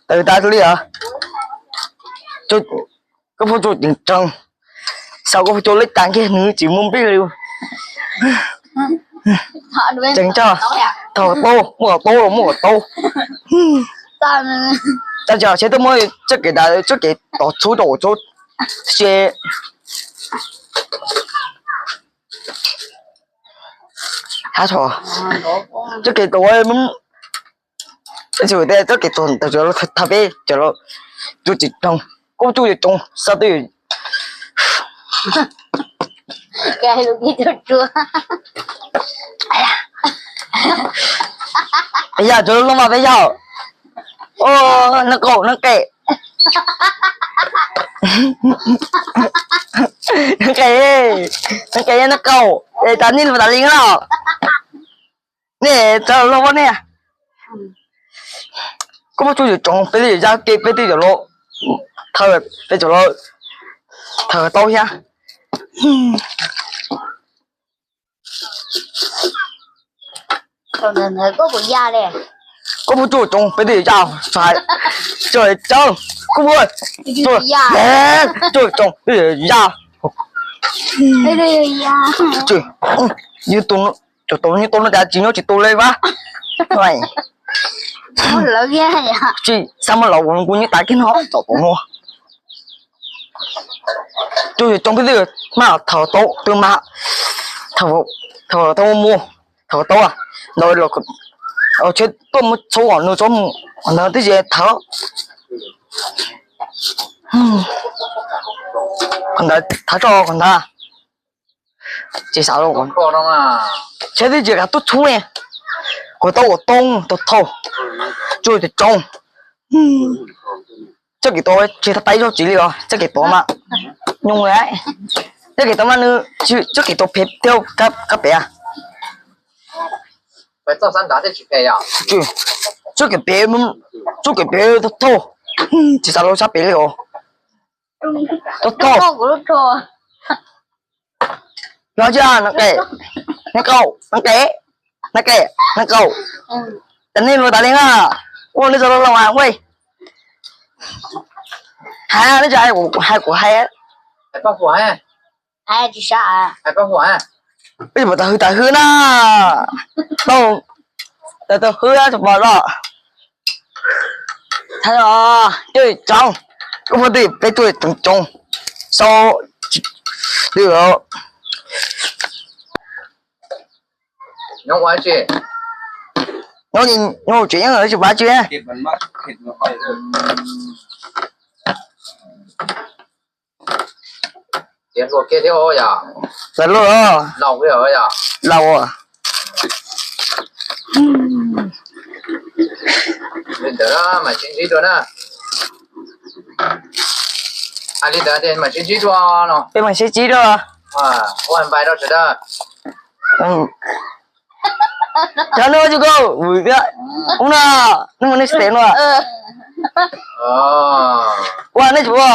Tawm tas li os. Koj phooj tsuj ceev tsoom, xav koj phooj tsuj leb tas kiag nws tsis muaj nplej li. Ceev tsoom, thaum tau muaj kom tau los muaj kom tau. Tab sis tsheb twb muab txoj kev dav txoj kev tod txhub rau txhub, ces hab txoj kev tod, txoj kev tod thaum peb cov laus tsuj ceev tsoom, koj tsuj ceev tsoom xav twb yog cov laus mas peb yog neeg qaum neeg qe, neeg qe, neeg qe neeg qaum es tas nej lus tas li no. Nej txawj loj ne. Koj phooj tsuj ceev tsoom peb twb yuav ya ke peb twb cov laus, peb cov laus thawm tau thiab. Koj phooj tsuj tsoom peb twb yuav ya, tsuj tsoom, koj phooj tsuj tsoom peb twb yuav ya. Cov tau nyob tau no cas tsis nyob tsis tu li vas. Tsis xav muab laus kuv nyob tas kiag no txom tau no. Tsuj tsoom peb twb mas thaum tau twb mas, thaum tau mus, thaum tau ntawd los tsheb tuaj muab txhub nws txhob mus ntawd twb tsis thawv. Qhov ntawd thawv tso qhov ntawd. Tsis xav los, tsheb twb tsis kav tuaj txhub ne. Kuv tau ua toob tau thauj, tsuj ceev tsoom. Txoj kev tod tsis tau pais zog tsis li os, txoj kev tod mas nyoo li. Txoj kev tod mas nws, txoj kev tod phem thiab kab pem. Txoj kev pem, txoj kev pem tau thauj, tsis xav los sab pem li os. Tau thauj. Los tsis neeg qe, neeg qaum, neeg qe, neeg qe, neeg qaum. Ces nej lus tas li na, ua li txog los los mas ua. Hais nej tsis hais kuv hais. Peb tsis pom tas hwj tas hwj na. Tau, tau hwj tsis pom los. Thaum tsuj tsoom, koj phooj tsuj peb tsuj tsoom tsoom, sau twb nyob tsis nyob tsis pab tsis. Tias hluas kiag thiab os yom. Lawv loj, laus, li ntawd mas sib ntsib dua na. Hais li ntawd tias mas sib ntsib dua no. Peb mas sib ntsib dua. Ua npais rau sawv daws. Cov nub tsis koj vwm thiab. Ub no, nub nej tsis tes no. Ua nej tsis ua.